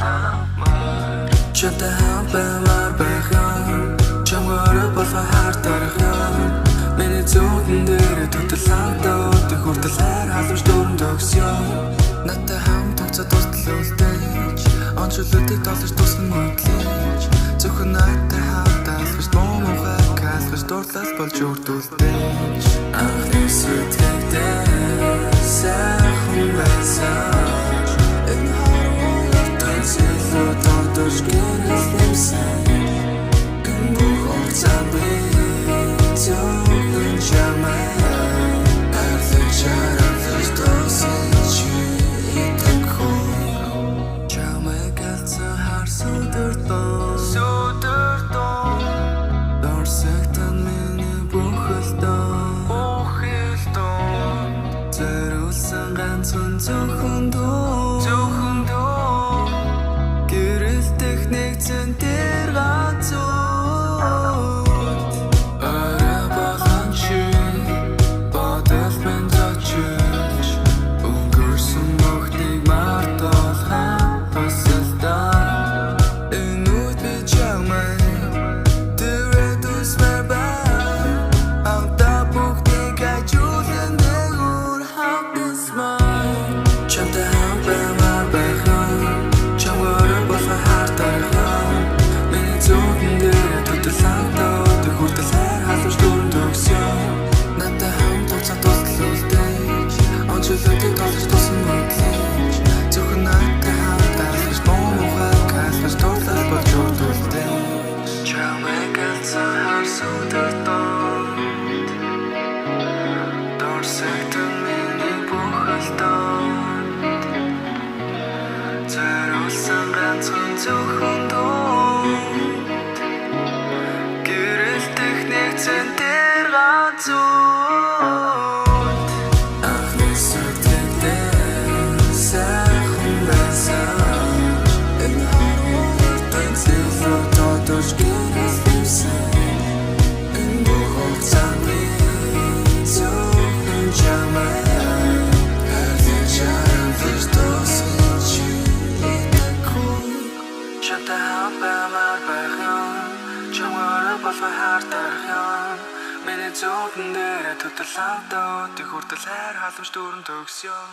дурламаар. Чамтай хамт баймаар байх юм. Чамгүй орой болгон хар тарах юм. Миний зүудэн дээрээ тогтол хамтаа өдөх хүртэл хайр халамж дүүрэн төгс юм. Надтай хамт хугацаа дуртал үлдээж, онцлогыг толж тусган хөдлөж, зөвхөн надтай хамт алхаж, муу мухай калгаж, дурлал болж үрдүүлдэж. Анхны сэтгэлдээ сайхан байсан. Энэ харуу ертөнц илүү тодорч гэрэл нэмсэн. Энэ бүх хугацаанд би зөвхөн чамайг хайрлаж, харамлаж дуусгах чи идэхгүй. Чамайг алдсан хар сүдэр доо, сүдэр доо. Дорсогтон миний бүхэл доо, бүхэл доо. Зориулсан ганцхан зөвхөн дуу, зөвхөн дуу. Гэрэлтэх нэгцэн тэр ганц үд. Орой болгон чи бодол минь зочилж, өнгөрсөн бүхнийг мартуулах тусалдаа. Энэ үед би чамайг тэрээд үсмээр байна. Хамтдаа бүгдийг ажиулан дээгүүр хамтсмаар. Чамтай хамт баймаар байх юм. Чамгүй орой болгон хар тарах юм. Миний зүудэн дээрээ тогтол хамтаа өдөх хүртэл хайр халамж дүүрэн төгс юм. Надтай хамт хугацаа дуртал үлдээж, онцлогыг толж тусан хөдлөж, зөвхөн надтай хамт алхаж, муу мухай калгаж, дурлал болж үрдүүлдэж. Чамайг алдсан хар сүдэр донд дорсогдсон миний бүхэл донд зориулсан ганцхан зөвхөн дуунд. Гэрэлтэх нэгцэн тэр ганц үд. Анхны сэтгэлдээ сайхан байсан. Энэ харуу ертөнц илүү тодорч гэрэл нэмсэн. Энэ бүх хугацаанд би зөвхөн чамайг хайрлаж, харамлаж дуусгах чи идэхгүй. Чамтай хамт баймаар байх юм. Чамгүй орой болгон хар тарах юм. Миний зүудэн дээрээ тогтол хамтаа өдөх хүртэл хайр халамж дүүрэн төгс юм.